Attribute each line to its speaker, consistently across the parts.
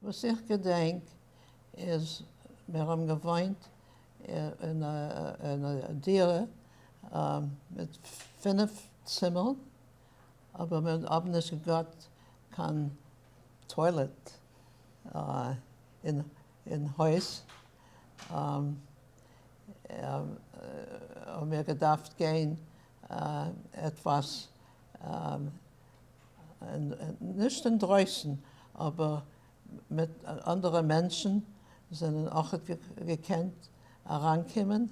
Speaker 1: וואס איך געדענק איז מיר האבן געוואוינט אין א דירה מיט פינף צימערן, אבער מיר האבן נישט געהאט קיין toilet אין הויז, האבן מיר געדארפט גיין עטוואס נישט אינדרויסן אבער מיט אנדערע מענטשן זענען אויך געקענט אריינקומען,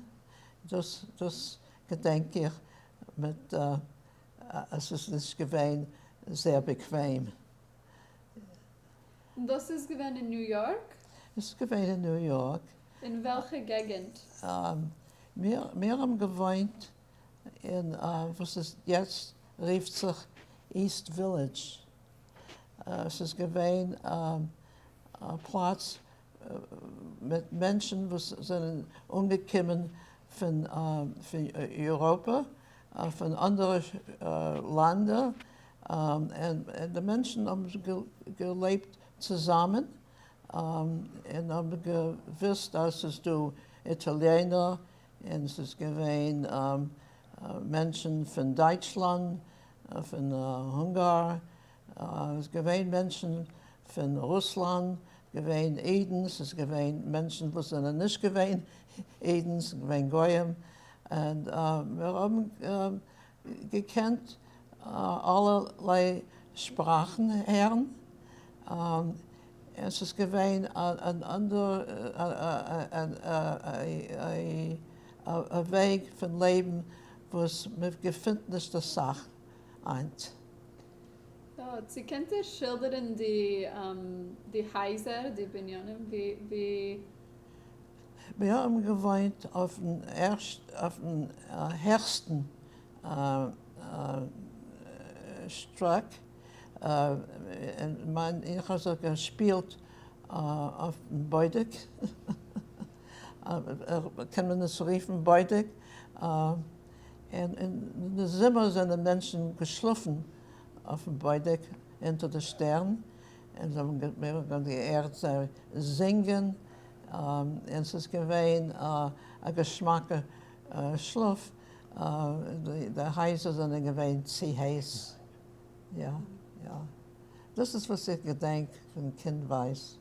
Speaker 1: דאס דאס געדענק איך מיט עס איז נישט געווען זייער באקוועם.
Speaker 2: און דאס איז געווען אין ניו יארק?
Speaker 1: עס איז געווען אין ניו יארק.
Speaker 2: אין וועלכע געגענט?
Speaker 1: מיר מיר האבן געוואוינט אין וואס איז יעצט רופט זיך איסט ווילעדזש, עס איז געווען א פלאץ מיט מענטשן וואס זענען אנגעקומען פון יוראפע, פון אנדערע לענדער, און די מענטשן האבן געלעבט צוזאמען, און האבן געוואוסט אז ס'איז דא איטאליענער, און ס'איז געווען מענטשן פון דייטשלאנד, פון הונגאר, ס'איז געווען מענטשן פון רוסלאנד, געווען אידן, ס'איז געווען מענטשן וואס זענען נישט געווען אידן, ס'איז געווען גוים, און מיר האבן געקענט אלערליי שפראכן הערן, און ס'איז געווען אן אנדער א וועג פון לעבן וואס מ'געפינט נישט אסאך היינט.
Speaker 2: יא, צו קענט איר שילדערן די די הייזער, די בנינים, ווי ווי.
Speaker 1: מיר האבן געוואוינט אויפן אויפן העכסטן שטאק, און מיין איך האב זיך געשפילט אויפן בוידעק, קען מען עס רופן בוידעק, און אין די זומער זענען מענטשן געשלאפן אויפן בוידעק אונטער די שטערן, און זיי האבן געהערט זיי זינגען, און ס'איז געווען א געשמאקע שלאף, די הייזער זענען געווען צו הייס, יא יא, דאס איז וואס איך געדענק פון קינדווייז.